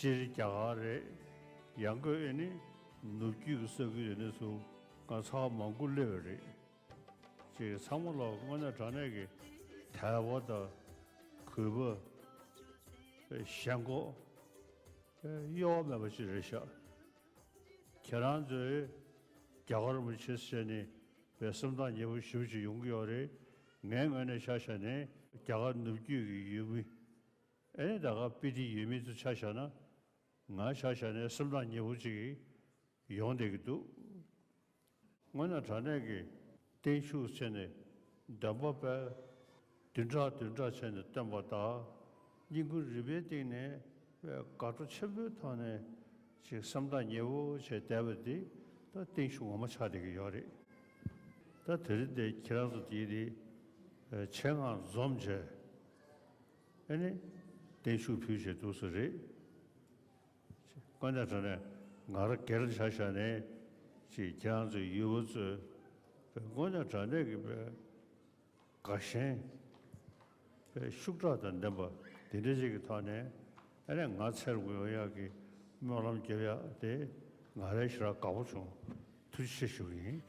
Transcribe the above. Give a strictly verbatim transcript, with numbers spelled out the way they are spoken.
སྤྱིར་རྒྱ་གར་རེད། ཡང་སྒོས་ཨེ་ནི་ནུབ་རྒྱུད་ཀྱི་ས་ཁུལ་དེ་ནས་ཚུར་ང་ཚ་བ་མང་པོ་སླེབས་པ་རེད། ཅེས་ཚང་མ་ལ་དངོས་གནས་དྲང་གནས་ཀྱི་དད་པ་དང་གུས་པ། ཞེན་ཁོག་གཡོ་བ་མེད་པ་ཅིག་རེད་ཤག་ཁྱེད་རང་ཚོས་རྒྱ་གར་རིན་པོ་ཆེ་ཟེར་ནས་པའི་སེམས་ཐག་ཉེ་པོ་ཞེ་པོ་ཅིག་ཡོང་གི་ཡོད་རེད། ངའི་ངོས་ནས་ཆ་བཞག་ནས་རྒྱ་གར་ནུབ་རྒྱུད་ཀྱི་ཡུལ་མི། ཨེ་ནི་ད་ག་སྤི་ཏི་ཡུལ་མི་ཚོ་ཆ་བཞག་ན། ང་ཆ་བཞག་ནས་སེམས་ཐག་ཉེ་པོ་ཅིག་ཡོང་བསྡད་ཀྱི་འདུག་དངོས་གནས་དྲང་གནས་ཀྱི་བརྟན་བཞུགས་ཟེར་ནས་འདོན་པ་པས་བདུན་ཕྲག་བདུན་ཕྲག་བྱས་ནས་བཏོན་པ་དང་། བསྙེན་བཀུར་རིམ་པའི་སྟེང་ནས་དགའ་སྤྲོ་ཆེན་པོའི་ཐོག་ནས་ཅིག་སེམས་ཐག་ཉེ་པོ་བྱས་བསྡད་པ་འདི་ད་བརྟན་བཞུགས་ངོ་མ་ཆགས་བསྡད་ཀྱི་ཡོད་རེད། ད་དེ་རིང་འདི་ཁྱེད་རང་ཚོ་དེའི་དེ་ཆེད་མངགས་འཛོམས་བྱས། ཨེ་ནི་བརྟན་བཞུགས་ཕུལ་བྱས་འདུག་ས་རེད། དངོས་གནས་དྲང་གནས་ང་རང་སྒེར་ཆ་བཞག་ནས་ཅིག་ཁྱེད་རང་ཚོའི་ཡུལ་བ་ཚོས་དངོས་གནས་དྲང་གནས་ཀྱི་དགའ་ཞེན་ཤུགས་དྲག་དང་ལྡན་པ་འདི་འདྲ་ཅིག་གི་ཐོག་ནས་ཨ་ནི་ང་འཚོལ་དགོས་ཡག་གི་སྨོན་ལམ་རྒྱབ་ཡག་དེ་ང་རང་ཞེ་དྲག་དགའ་པོ་བྱུང་། ཐུགས་རྗེ་ཆེ་ཞུ་གི་ཡིན།